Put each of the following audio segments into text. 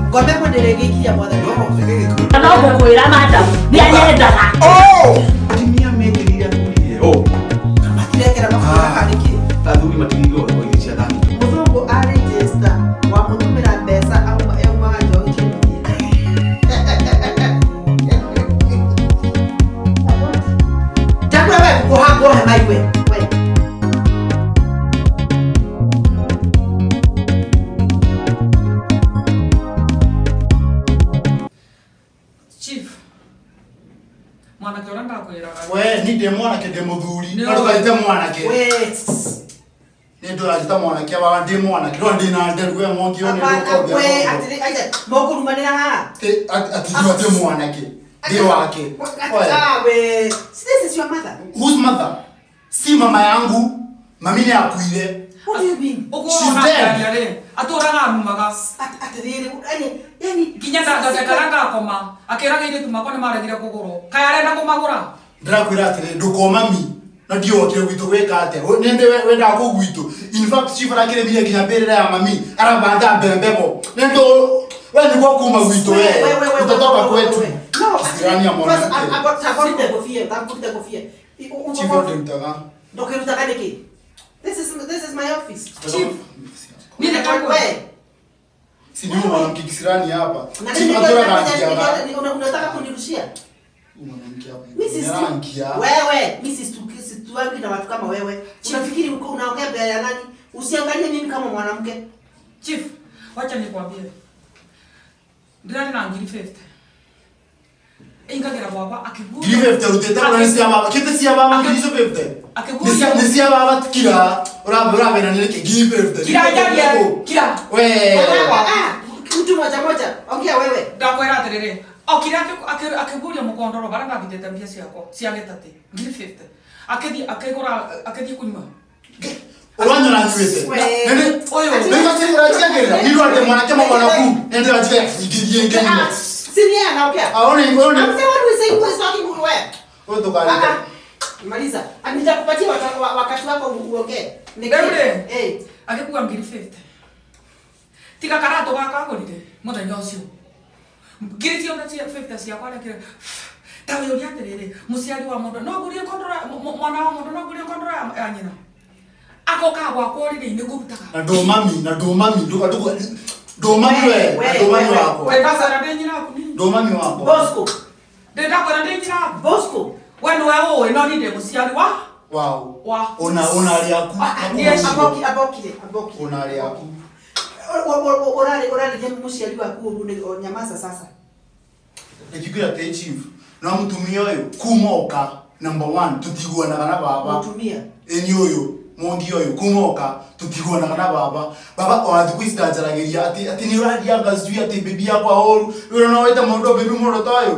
Ngombe kũndĩrĩgĩikia mwathani. No, reke gĩkũyũ. No ngũkwĩra madam, nĩ anyendaga. Oh! Atumia mekĩrĩire athuri ĩ. Oh. Matirekera mabũrũri harĩ kĩ? Athuri matirigwo o irio cia thani. Mũthũngũ arĩ jester wamũtũmĩra mbeca auma aumaga njohi kĩnuthia. Chakula wewe kuhangwo hema iwe. We. Chief. Mwanake ũrĩa ndakwĩraga. We ni ndĩ mwanake ndĩ mũthuri. Nĩ No ndũkanjĩte mwanake. We. Nĩ ndũranjĩta mwanake baba ndĩ mwanake. No ndĩ na nderu we mwangi ũyũ nĩ Hapana, ndũkonge. we atĩrĩ aija mũkũrumanĩra haha. Ati atĩ mwanake. Ndĩ wake. Oe. Ah, we. This is your mother. Whose mother? Si mama yangu. Mami nĩ akuire. What do you mean? Ũguo She's wona dead. akĩaria rĩ, atũraga anumaga. Atĩrĩrĩ, yani yani Nginya ndathondekaga ngakoma. Akĩraga airĩtu makwa nĩ maregire kũgũrwo. Kaĩ arenda kũmagũra? Ndĩrakwĩra atĩrĩ ndũkomami na ndiokire gwitũ gwĩka atĩa nĩndĩ wendaga kũu gwitũ. In fact chief arakĩrĩmire nginya mbĩrĩra ya mami arabanda mbembebo nĩndũ we nĩguo kuma gwitũ we utatoka kwetu kisirani ya mwanamke. Chief ndĩrutaga. Ndũkĩrutaga nĩkĩ? This is my office. Chief. Niĩ nĩ We. Si ndio mwanamke kisirani hapa. Na Chief nini atũraga ngiaga. unataka kunirushia? Mwanamke hapa. Mimi si Ngiaga. wewe, mimi situangi na watu kama wewe. Unafikiri uko unaongea mbele ya nani? Usiangalie mimi kama mwanamke. Chief, wacha nikwambie. Ndĩrarĩ na ngiri 50. Ingagĩra gwakwa akĩguria. Ngiri 50 rutĩte kũrĩa nĩ cia baba. Kĩte cia baba ngiri icio 50. Akĩguria. Nĩ cia baba kira. Ũrabena nĩ nĩkĩ ngiri 50. Kira njarie, kira. We. Ah, ah, mtu moja moja, ongea wewe. Ndakwĩra atĩrĩrĩ, okire akĩguria mũkondoro barĩa ndabithĩte mbia ciakwa cia gĩtatĩ ngiri 50. Akĩthiĩ akĩgũra akĩthiĩ kũnyua. Ũranyona nyuĩte. We. Nĩ Ũyũ. Nĩ ũratiagĩrĩra. Nĩ ndwate mwanake mũgoroku. Nĩ ndĩratiga ngiri ngiri. Ah, si ni yeye anaongea. Aone I'm one. the one who is saying who is talking who where. Wewe tukalete. Ah, ah. Maliza. Ah, Nitakupatia wakati wako uongee. Rĩu rĩ, Eh. agĩkua ngiri 50. Tiga karatũ gaka agũrire mũthenya ũcio. Ngiri ciothe cia 50 ciakwa arekire ta wĩũrie atĩrĩrĩ, mũciari wa mũndũ no ngurie kondora mwana wa mũndũ no ngurie kondora ya nyina. Agokaga gwakwa ũrĩrĩ-inĩ kũrutaga. Na ndũmami na ndũmami ndũka ndũka ndũmami we na ndũmami wakwa. We ndakwĩra ndĩ nyina waku niĩ. Ndũmami wakwa. Bosco. Ndĩ ndakwĩra ndĩ nyina waku. Bosco. We nĩwe ũĩ no niĩ ndĩ mũciari wa Wow. wa Ona ona arĩ aku. Ah, yes. Aboki abokire abokire. Ona arĩ aku. Urari urariria mũciari waku ũru nĩ o nyamaza sasa. Ndikĩkwĩra atĩ chief no mũtumia ũyũ kuma oka number 1 tutiguanaga na baba. Mũtumia. Ĩni ũyũ mwangi ũyũ kuma oka tutiguanaga na baba. Baba ona thikũ ici ndanjaragĩria atĩ atĩ nĩ ũrandianga sijui atĩ bibi yakwa ũru. Rĩu no wĩte mũndũ bibi mũndũ ta ũyũ.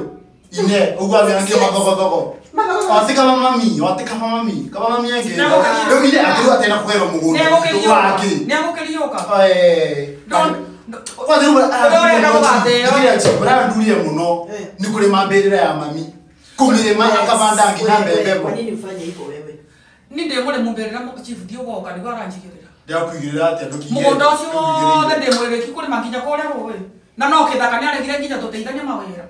Ine ũguo ambia mathogothogho. Wate kama mami, wate kama mami, kama mami yake. Rĩu ine atĩ atĩ na kũgerwo mũgũnda wake. Nĩegũkĩriũka. Eh. Kwanza rĩu Ũrĩa ũrenda gũgatĩo. ũrandurire mũno Eh. nĩ kũrĩma mbĩrĩra ya mami kũmĩrĩma akabanda nginya Wewe, mbembe Kwa nini ufanye hivyo wewe? Niĩ ndĩ mũrĩmu mbĩrĩra chief ndiũgoka nĩguo aranjigĩrĩra. ndĩrakũigĩrĩra atĩa ndũkigĩre Mũgũnda ũcio wothe ndĩ mũrĩki kũrĩma nginya kũrĩa rũĩ. Na no kĩthaka nĩaregire nginya tũteithanie mawĩra.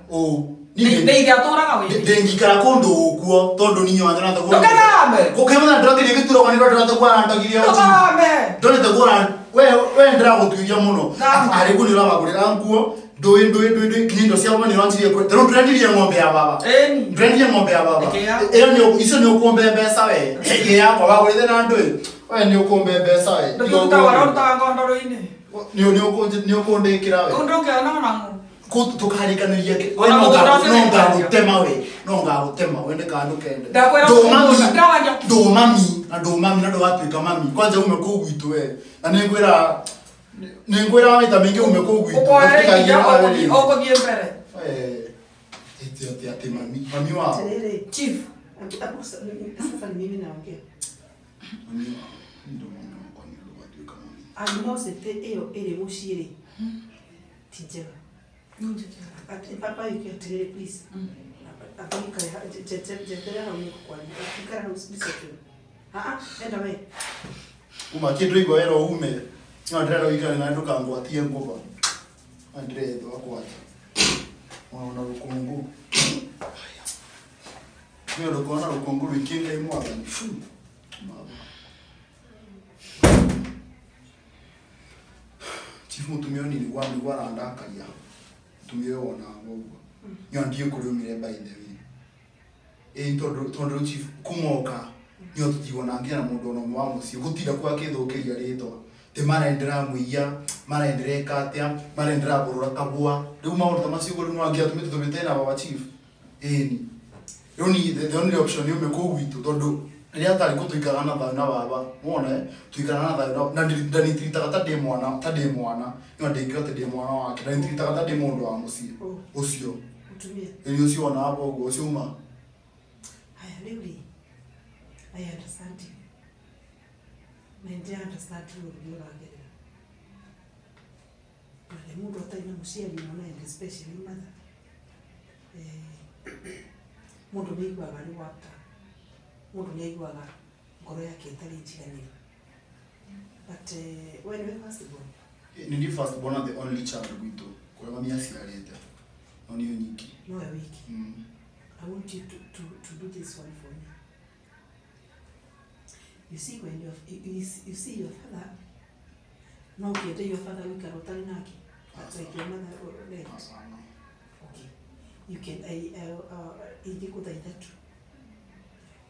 Nĩ ithe atũraga wĩra. ndĩngikara kũndũ gũkuo tondũ niĩ wanyona taguo Ndũkethame! gũkĩmũthenya ndĩrakĩria gĩturwa nĩ ndĩrona taguo arandagirie o chief Ndũkame! ndonete guo we we ndĩragũtuiria mũno Thama. arĩ guo nĩ ũramagũrĩra nguo ndũĩ ndũĩ ndũĩ ndũĩ nginya indo cia baba nĩ ũranjirie kwe tarĩu ndũrendirie ng'ombe ya baba Ĩni. ndũrendirie ng'ombe ya baba Ĩkĩ yakwa. ĩyo nĩ icio nĩ ũkũmbe mbeca we ĩkĩ yakwa wagũrĩte na ndũĩ we nĩ ũkũmbe mbeca we Ndũkĩrutaga ũrĩa ũrutaga ngondoro-inĩ. nĩ nĩ nĩ ũkũndĩkĩra we Kũu ndũngĩona ona ng'ũ. Tũkarĩkanĩria Ona mũgũnda ũcio no nĩ ngwendia. ngagũtema we no ngagũtema wende kana ndũkende Ndakwĩra Ndũmami, mũgũnda, ndĩrawaria. ndũmami na ndũmami na ndũgatuĩka mami kwanja ume kũu gwitũ we na nĩngwĩra nĩngwĩra maita maingĩ ume kũu gwitũ Ũkoera ikinya Tũtikagiane nawe rĩngĩ. ũgũthiĩ mbere. Eh, ati ati ati mami mami wao Atĩrĩrĩ. Chief. Abu, sasa ni mimi naongea. mami wao ndo mami wakwa nĩ ndũgatuĩka mami Animosity ĩyo ĩrĩ mũciĩ rĩ ti njega. Ati papa yuke atĩrĩrĩ please. Amba ũikare njeterera hau nĩngũkwaria. Ikara hau reception. Ah ah, enda we. uma kĩndũ igua wĩra ume no ndĩrenda ũikare na ndũkangwatie ngũba. Ndĩrethwa kwanja. Ona rũkũngũ. Nĩ ũndũ kuona rũkũngũ rũingĩ Ngai mwathani. Fu. Mama. Chief mũtumia ũyũ nĩguo arandakaria. Mũtumia ũyũ wonaga ũguo. Nyo ndiũ kũrĩa umire by the way. Ĩĩ tondũ rĩu chief kumoka nyo tũtigona nginya na mũndũ ona ũmwe wa mũciĩ gũtinda kwa akĩthũkĩria rĩtwa. Tĩ mara ndĩramũiya, mara ndĩreka atĩa, mara ndĩragũrũra kabũa. Rĩu maũndũ ta macio ũguo rĩu no angĩatũmĩte tũmĩte na baba chief. Ĩni. Rĩu ni the only option yume kũu gwitũ tondũ rĩrĩa atarĩ kũ tũikaraga na thayũ na baba. Wona eh? Tũikaraga na thayũ na ndanitreataga ta ndĩ mwana, ta ndĩ mwana. No ndĩngiuga atĩ ndĩ mwana wake. Ndanitreataga ta ndĩ mũndũ wa mũciĩ. Ũcio. Mũtumia. Ĩni ũcio wona hapo ũguo ũcio uma. Haya rĩu rĩ, I understand you. Na nĩ understand ruo rũrĩa ũragerera. Na nĩ mũndũ atarĩ na mũciari ũmwe na and especially mother. Mũndũ nĩ aiguaga arĩ wata. Mũndũ nĩ aiguaga ngoro yake ĩtarĩ njiganĩru. But we nĩwe first born? Nĩ niĩ first born and the only child gwitũ kũrĩa mami aciarĩte. No niĩ nyiki. Nowe wiki. Mm. I want you to do this one for me. You see when you see your father, no ũkĩende your father gũikara ũtarĩ nake, but like your mother left. Hapana. Okay. You can, ingĩkũthaitha tu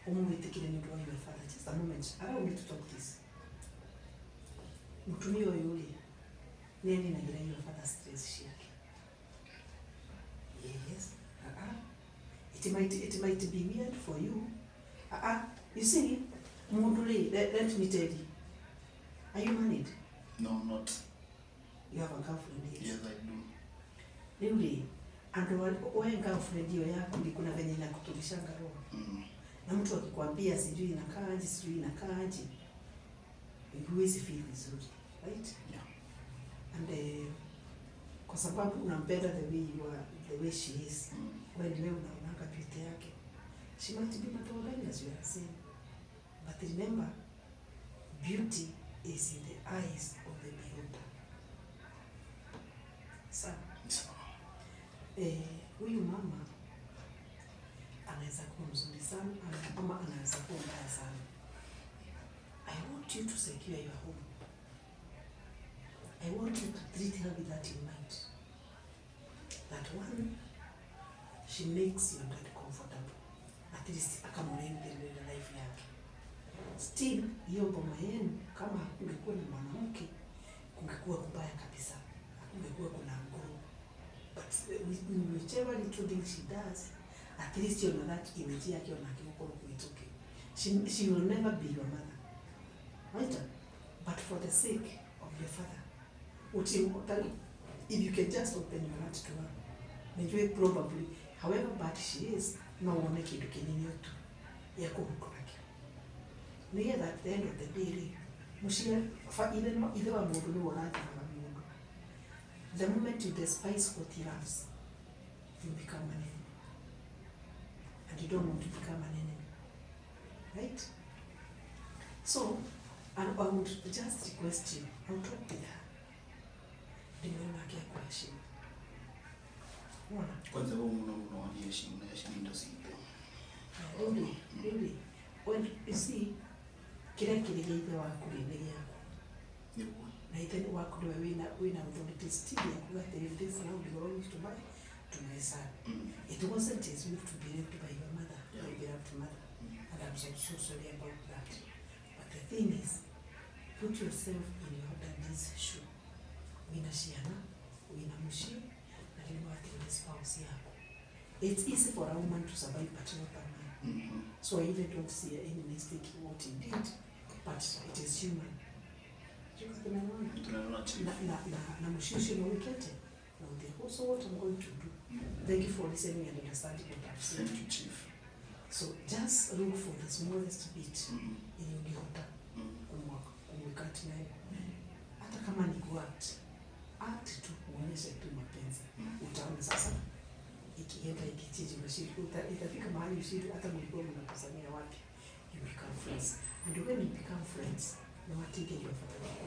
ũmwĩtĩkĩre nĩ ũndũ wa your father. Just a moment. Allow me to talk this. Mũtumia ũyũ rĩ, nĩ aninagĩra your father stress ciake. Yes. Uh-uh. It might be weird for you. Uh-uh. You see, mũndũ rĩ, let me tell you. Are you married? No, not. You have a girlfriend, yes? Yes, I do. Rĩu rĩ, andũ we girlfriend hiyo yaku rĩ, kuna venye inakutulishanga roho. Na mtu akikwambia sijui inakaaje, sijui inakaaje, huwezi feel vizuri, right? Yeah. And kwa sababu unampenda the way you are, the way she is. Wewe ndiwe unaonanga beauty yake. She might be matowagani as you are saying. But remember, beauty is in the eyes of the beholder. Sawa. Sawa. Huyu mama anaweza kuwa mzuri sana ama anaweza kuwa mbaya sana. I want you to secure your home. I want you to treat her with that in mind. That one, she makes your dad comfortable. At least akamwendelea life yake. Still, hiyo boma yenu kama kungekuwa na mwanamke, kungekuwa kubaya kabisa. Kungekuwa kuna nguru. But in whichever little thing she does, at least you know that image yake onake gukorwo kwĩtũke. She will never be your mother. Right? But for the sake of your father, if you can just open your heart to her, najua probably, however bad she is, no wone kĩndũ kĩnini tu ya kũhuka nakĩo. Nĩgetha at the end of the day rĩ, mũciari, ithe wa mũndũ nĩwe ũrathimaga mũndũ. The moment you despise what he loves, you become an enemy. And you don't want to become an enemy. Right? So, and I would just request you, I'll talk with her. Ndĩmwĩre nake akuheshimu. Wona? Kwanza wewe muno muno waniheshimu na heshimu indo citũ. Really, really. When you see, kĩrĩa kĩrĩ gĩa ithe waku rĩ nĩ gĩaku. Nĩguo. Na ithe waku nĩwe wĩna authority still ya kuga atĩrĩrĩ, this now belongs to my son. It wasn't his will to be raped by your mother, my beloved mother. And I'm so, so sorry about that. But the thing is, put yourself in your daddy's shoe. Wĩna ciana, wĩna mũciĩ, na rĩu watigire spouse yaku. It's easy for a woman to survive, but not a man. So I even don't see any mistake in what he did, but it is human. Tunaona? Tunaona chief. Na mũciĩ ũcio no wĩkete na ũthiĩ. So what I'm going to do, thank you for listening and understanding what I've said. Thank you, chief. So just look for the smallest bit yenye ungehota kumwikati nayo, hata kama ni kuact act tu, uonyeshe tu mapenzi. Utaona sasa ikienda ikichiji mashiri, itafika mahali ushiri hata mlikuwa mnakosania wapi, you become friends. And when you become friends, na watige your father wako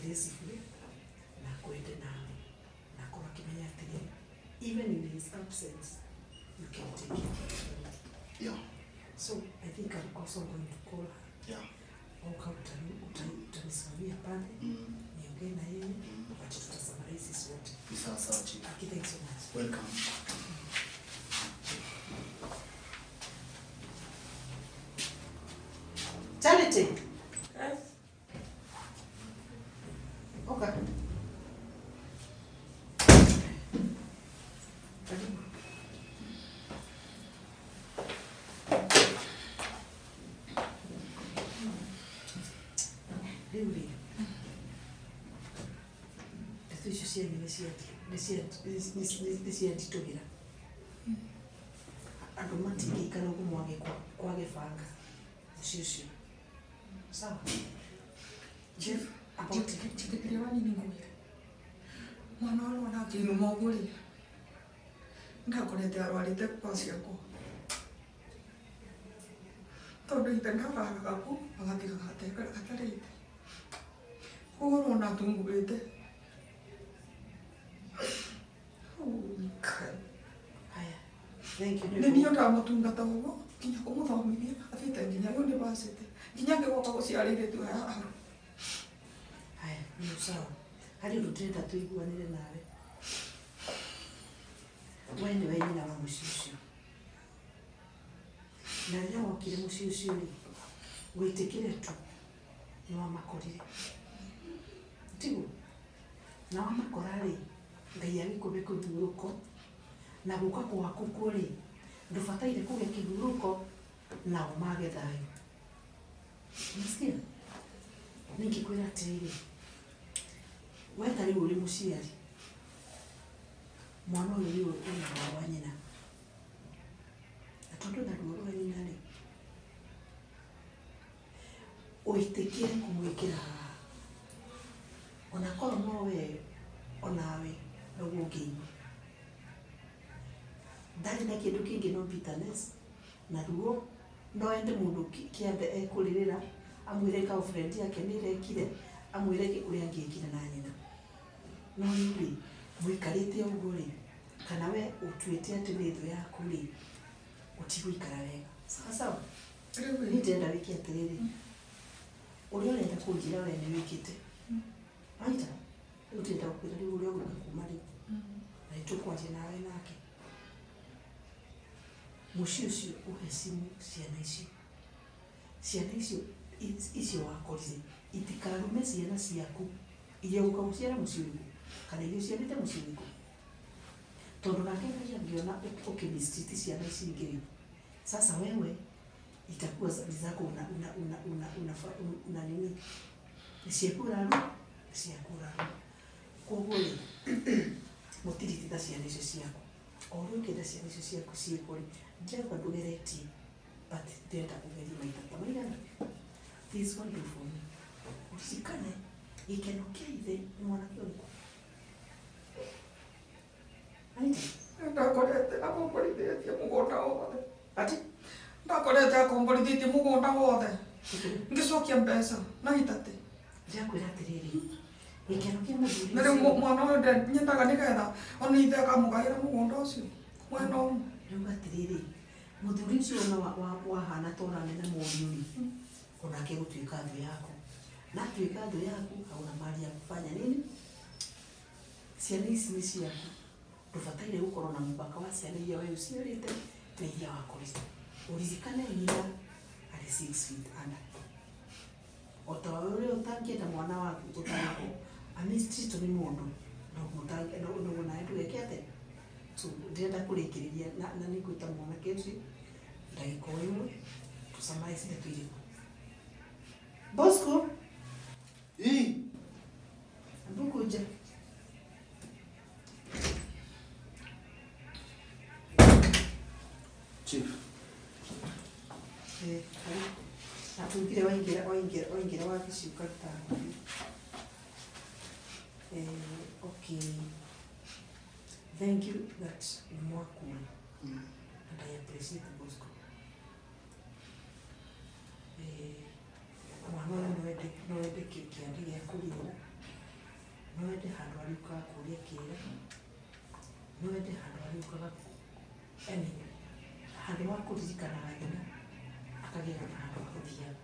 gracefully na kwende nawe. Akorwo akĩmenya atĩrĩrĩ, even in his absence you can take care of him. So I think I'm also going to call her. Oka utanisimamia pale, niongee na yeye, but tutasummarize sisi wote. Ni sawa sawa, chief. Aki, thanks so much. Welcome. Charity. Oka. Karibu. Rĩu rĩ, ndeto icio cianyu nĩ cianditũhĩra. Andũ matingĩikara ũguo mwage kwage banga mũciĩ ũcio. Sawa? Chief, About njĩtĩkĩria wanini ngwĩre. Mwana ũrĩa wona akĩnuma ũguo rĩ, ndakorete arwarĩte kwa ciakwa. Tondũ ithe ndararaga kũu agatiga gatarĩte. Koguo ũrona atunguhĩte. Ngai. Haya. Thank you. Nĩ niĩ ndamũtungata ũguo nginya kũmũthomithia athiĩte nginya university nginya ngĩgoka gũciara airĩtu aya hau. Haya, nĩ sawa. Harĩ ũndũ ndĩrenda tũiguanĩre nawe. We nĩwe nyina wa mũciĩ ũcio. Na rĩrĩa wokire mũciĩ ũcio rĩ, wĩtĩkĩre tu nĩ wamakorire. Tiguo? Na wamakora rĩ, Ngai agĩkũhe kĩhurũko, na gũka gwaku kuo rĩ, ndũbataire kũgĩa kĩhurũko nao mage thayũ. Unasikia? Ningĩkwĩra atĩrĩrĩ, we ta rĩu ũrĩ mũciari, mwana ũyũ rĩu ena ruo rwa nyina. Na tondũ ena ruo rwa nyina rĩ, wĩtĩkĩre kũmwĩkĩra haha. Ona korwo no we onawe noguo ũngĩigua. Ndarĩ na kĩndũ kĩngĩ no bitterness na ruo, no ende mũndũ kĩambe ekũrĩrĩra, amwĩre girlfriend yake nĩ ĩrekire, amwĩre ũrĩa angĩekire na nyina. No rĩu rĩ, mũikarĩte ũguo rĩ, kana we ũtuĩte atĩ nĩ thũ yaku rĩ, ũtigũikara wega. Sawa sawa? Rĩu Niĩ ndĩrenda wĩke atĩrĩrĩ, ũrĩa ũrenda kũnjĩra we nĩ wĩkĩte. Wanyita? Rĩu ndĩrenda gũkwĩra rĩu ũrĩa ũgwĩka kuma rĩu. Na nĩtũkwaria nawe nake. Mũciĩ ũcio ũhecimu ciana icio. Ciana icio icio wakorire itikarume ciana ciaku iria ũgũka gũciara mũciĩ ũrĩkũ kana iria ũciarĩte mũciĩ ũrĩkũ. Tondũ nake Ngai angĩona ũkĩmistreat ciana ici ingĩ rĩ, sasa wewe itakuwa ni zako una una una una una una nini, nĩ ciaku ũrarua, nĩ ciaku ũrarua. Koguo rĩ, mũtirititha ciana icio ciaku. O ũrĩa ũngĩenda ciana icio ciaku ciĩkwo rĩ, ndĩrauga ndũgeretie, but ndĩrenda ũgerie maita ta maigana. This one do for me. Ũririkane gĩkeno kĩa ithe nĩ mwanake ũrĩkũ? Anita? Ndakorete akomborithĩtie mũgũnda wothe. Ati? Ndakorete akomborithĩtie mũgũnda wothe. Ngĩcokia mbeca na itatĩ. Ndĩrakwĩra atĩrĩrĩ, gĩkeno kĩa mũthuri Na rĩu ũcio mwana ũyũ nyendaga nĩgetha ona ithe akamũgaĩra mũgũnda ũcio mwena ũmwe. Ndauga atĩrĩrĩ, mũthuri ũcio ona wahana ta ũramena mũriũ rĩ, onake gũtuĩka thũ yaku. Na atuĩka thũ yaku, hauna mali ya kufanya nini? Ciana ici nĩ ciaku. Ndũbataire gũkorwo na mũbaka wa ciana iria we ũciarĩte na iria wakorire. Ũririkane nyina arĩ 6 feet under. O ta ũrĩa ũtangĩenda mwana waku ũtarĩho amistreatwo nĩ mũndũ, noguo nawe ndũgeke atĩa. So ndĩrenda kũrĩkĩrĩria na nĩ ngwĩta mwanake ũcio ndagĩka o ĩmwe tũsummarize ndeto irĩkũ. Bosco, Ii. hebu kuja. Chief. Eh, karibu. Na tungire waingĩra wabici ũkaruta nguo. Eh, okay. Thank you that nĩ mwakuma and I appreciate Bosco. Eh, mwana ũyũ no ende kĩande gĩa kũrĩra, no ende handũ arĩũkaga kũria kĩrĩra. No wende handũ harĩũkaga, yani handũ ha kũririkanaga nyina, akagĩaga na handũ ha gũthiaga.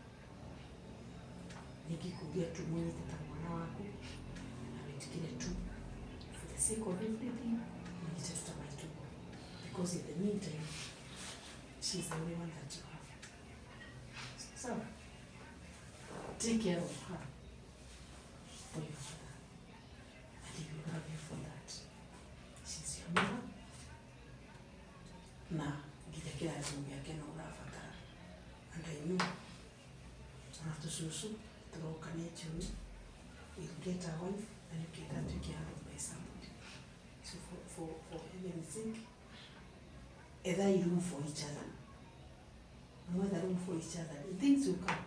Ningĩ kũria tu mũnyite ta mwana waku na wĩtĩkĩre tu, for the sake of everything, mũnyite tu ta maitũguo, because in the meantime she is the only one that you have. So take care of her for your father, and he will love you for that. She's your mother, na nginya kĩrathimo gĩake no ũrabatara. And I know ona tũcũcũ tũroka nĩ njũĩ will get a wife na nĩũkĩenda atuĩke handled by somebody. So for heaven's sake, ethai room for each other. Mwetha room for each other, things will come.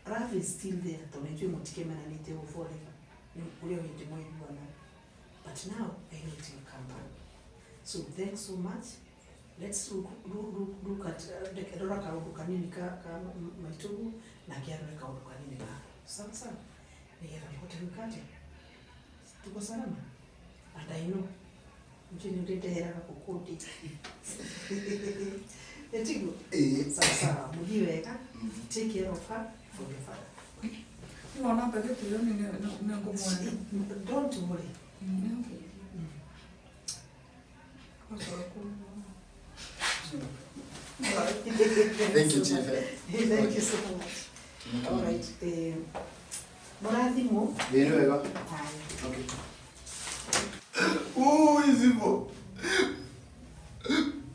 Love is still there, tondũ nĩnjũĩ mũtikemenanĩte ũguo forever. Nĩ kũrĩ o hĩndĩ mwaiguana, but now I know it will come back. So thanks so much. Let's look at rora kaũndũ kanini ka maitũguo, nake arore kaũndũ kanini gaku, sawa sawa, nĩgetha mũhote gwĩka atĩa. Tuko salama. And I know njũĩ nĩ ũrĩndeheraga kũkũndi, ĩtiguo? Ĩĩ. Sawa sawa, mũthiĩ wega. Take care of her for your father. Nĩwona mbegĩte ĩyo nĩ ngũmwenda. Don't worry. Thank you, Chief. Thank you so much. All right, mũrathimwo. Ĩĩ, nĩ wega. Haya. Okay. Ui, Zivo.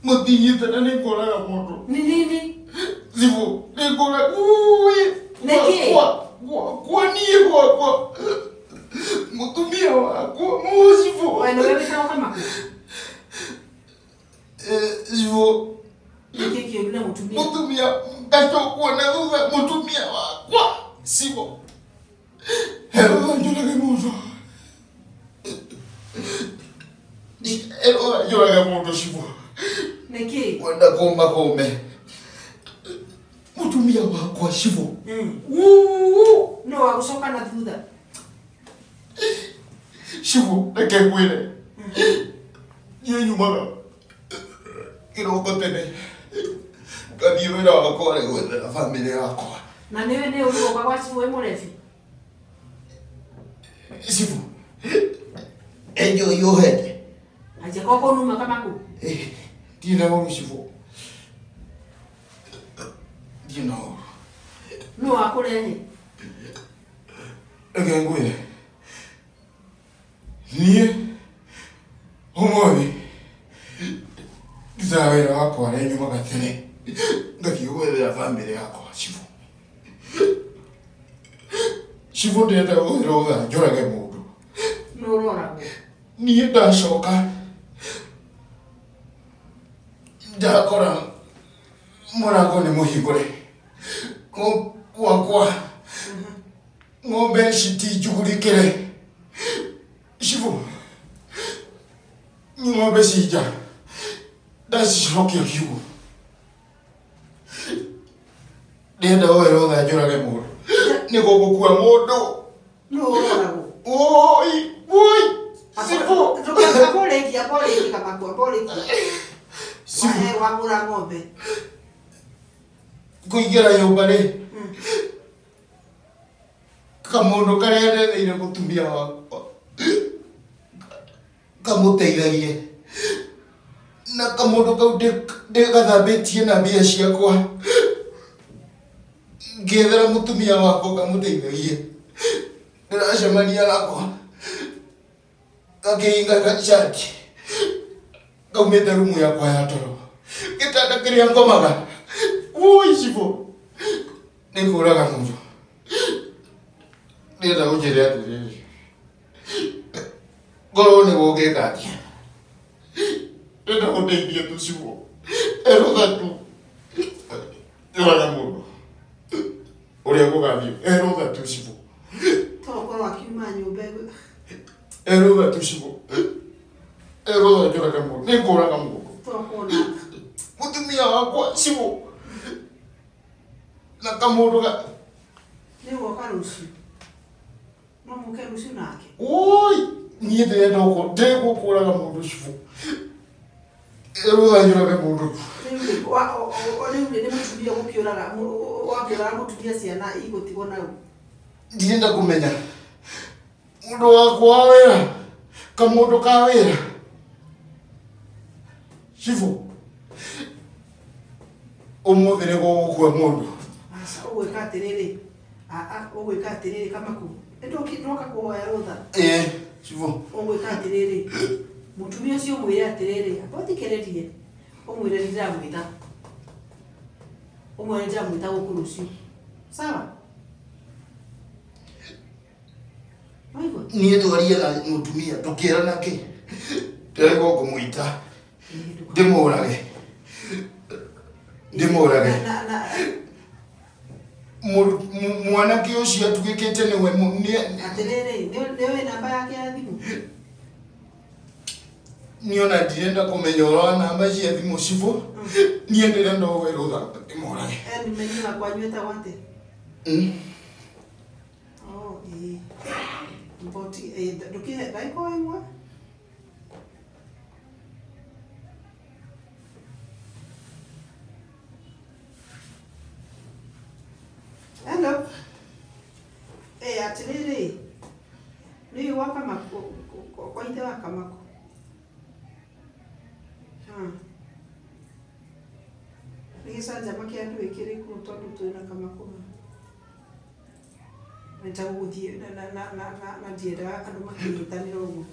Mũtinyitana nĩ kũraga mũndũ. Nĩ nini? Zivo, nĩ kũraga. Ui. Nĩkĩ? Kwa niĩ gwakwa. Mũtumia wakwa. Mu Zivo. We nĩwe wĩtagwo Kamaku? Eh, Zivo. Nĩkĩ kĩũru na mũtumia? Mũtumia ngacokwo na thutha mũtumia wakwa. Zivo. Herũtha njũrage mũndũ. Herũtha njũrage mũndũ, Zivo. Nĩkĩ? Kwenda kũma kũme. Mũtumia wakwa, Zivo. Wuu. No wagũcoka na thutha. Cibu, reke ngwĩre. Niĩ nyumaga kĩroko tene ngathiĩ wĩra wakwa rĩ gwethera bamĩrĩ yakwa. Na nĩwe nĩ ũrĩ gwa cibũ wĩ mũrebi? Cibu, enjoy ũhete. Aja koko numa Kamaku. Ndirĩ na ũru, Cibu, ndirĩ na ũru. No wakũrehe? Reke ngwĩre, niĩ ũmũthĩ ndutaga wĩra wakwa rĩ nyumaga tene ngathiĩ gwethera bamĩrĩ yakwa. Cibu, Cibu, ndĩrenda gũthĩra njũrage mũndũ. No ũroragwo. Niĩ ndacoka ndakora mũrango nĩ mũhingũre gwakwa, ng'ombe citinjugurikĩre. Cibu, ng'ombe cinja ndacicokia kiugũ. Ndĩrenda woe rũtha njũrage mũndũ nĩguo gũkua mũndũ. No ũroragwo. Oi, oi, Cibu. Aborĩkia, aborĩkia, Kamaku, aborĩkia. Cibu. Wahe wagũra ng'ombe. Kũingĩra nyũmba rĩ, kamũndũ karĩa ndetheire mũtumia wakwa kamũteithagie, na kamũndũ kau ndĩgathambĩtie na mbia ciakwa ngĩethera mũtumia wakwa kamũteithagie, ndĩracemania nako gakĩhinga gacati kaumĩte rumu yakwa ya toro, gĩtanda kĩrĩa ngomaga. Ui, Cibu, nĩ kũraga mũndũ. Ndĩrenda ũnjĩre atĩrĩrĩ, ngorwo nĩ gũgĩka atĩa? Ndĩrenda gũteithia tu, Cibu. Erũtha tu njũraga mũndũ ũrĩa gũgathiĩ, erũtha tu, Cibu. Tokorwo akiuma nyũmba Erũtha tu, Cibu, erũtha njũraga mũndũ, nĩ ngũraga mũndũ. Tokorwo na Mũtumia wakwa, Cibu, na kamũndũ ga Nĩ ũgoka rũciũ? No mũke rũciũ nake? Oi, niĩ ndĩrenda ndĩgũkũraga mũndũ, Cibu. Rũtha njũrage mũndũ. Rĩu rĩ nĩ mũtumia gũkĩũraga wakĩũraga mũtumia ciana igũtigwo nau. Ndirenda kũmenya mũndũ wakwa wa wĩra kamũndũ ka wĩra cibũ ũmũthĩ nĩ gũgũkua mũndũ. Aca ũgwĩka atĩrĩrĩ, aa ũgwĩka atĩrĩrĩ Kamaku, nĩndoka kũhoya rũtha. Ĩĩ cibũ. Ũgwĩka atĩrĩrĩ, mũtumia ũcio ũmwĩre atĩrĩrĩ, amba ũthikĩrĩrie, ũmwĩre nĩndĩramwĩta, ũmwĩre nĩndĩramwĩta gũkũ rũciũ, sawa? Waigua? Niĩ twaria na mũtumia tũkĩrana kĩ ndĩraigua ngũmwĩta ndĩmũrage ndĩmũrage Na mwanake ũcio atuĩkĩte nĩwe atĩrĩrĩ, nĩũĩ namba yake ya thimũ? Niĩ ona ndirenda kũmenya ũhoro wa namba cia thimũ cibũ niĩ ndĩrenda ũhe rũtha ndĩmũrage. Menyi wa kwanyu etagwo atĩa? Oh, ĩĩ. Mboti, ĩĩ, ndũkĩhe ndagĩka o ĩmwe. Hello. Ĩĩ atĩrĩrĩ, nĩũĩ gwa Kamaku, kwa ithe wa Kamaku? Nĩ gĩcanjama kĩa ndũĩ kĩrĩkũ tondũ twĩna Kamaku haha? Nĩ gũgũthiĩ na ndiendaga andũ makĩnyitanĩra ũguo.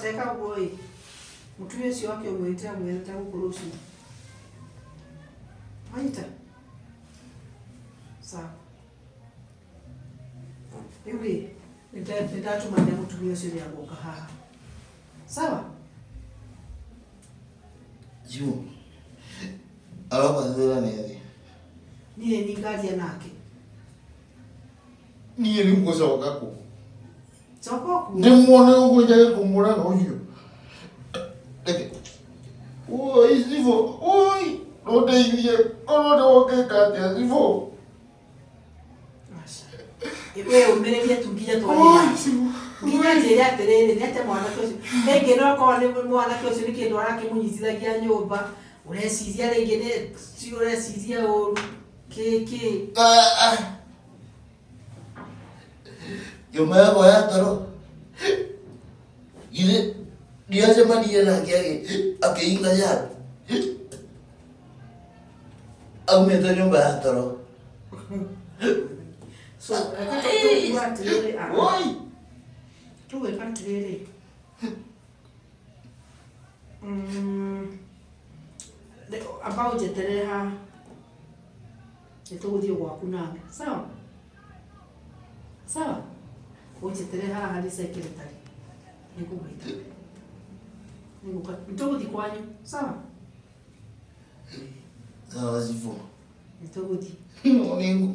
Teka ũguo ĩ, mũtumia ũcio wake ũmwe ndĩramwĩra gũkũ rũciũ. Wanyita? Sawa. Rĩu rĩ, nĩndatũmanĩra mũtumia ũcio nĩagũka haha. Sawa? Cibũ aroka thutha nĩ atĩa? Niĩ nĩ ngaria nake. Niĩ rĩu ngũcoka kũ? Coka ũkuo. Ndĩmuone ũguo njage kũmũraga ũcio. Reke. Oi cibũ, oi, ndũndeithie, korwo nĩ ũngĩka atĩa cibũ. Aca. We ũmĩrĩrie tu nginya twarie. Nginya njĩre atĩrĩrĩ, nĩ atĩa mwanake ũcio. Rĩngĩ no korwo nĩ mwanake ũcio nĩ kĩndũ arakĩmũnyitithagia nyũmba, ũreciria rĩngĩ nĩ ũreciria ũru, kĩ kĩ. Nyũmba yakwa ya toro githĩ ndiacemanirie nake akĩhinga yard aumĩte nyũmba ya toro. So, reke tũgwĩka atĩrĩrĩ, Oi! tũgwĩka atĩrĩrĩ. Amba ũnjeterere haha. Nĩ tũgũthiĩ gwaku nawe. Sawa? Sawa? Ũnjeterere haha harĩ secretary. Nĩngũgwĩta. Nĩngũka. Nĩtũgũthiĩ kwanyu. Sawa? Sawa cibũ. Nĩtũgũthiĩ.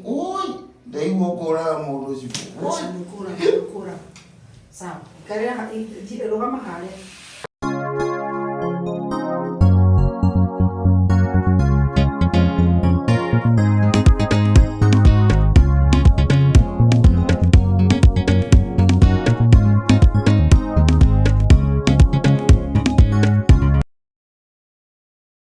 Oi! Ndaigua kũraga mũndũ cibũ. Oi! Nĩkũraga, nĩkũraga. Sawa. Ikarĩra rũgama harĩa.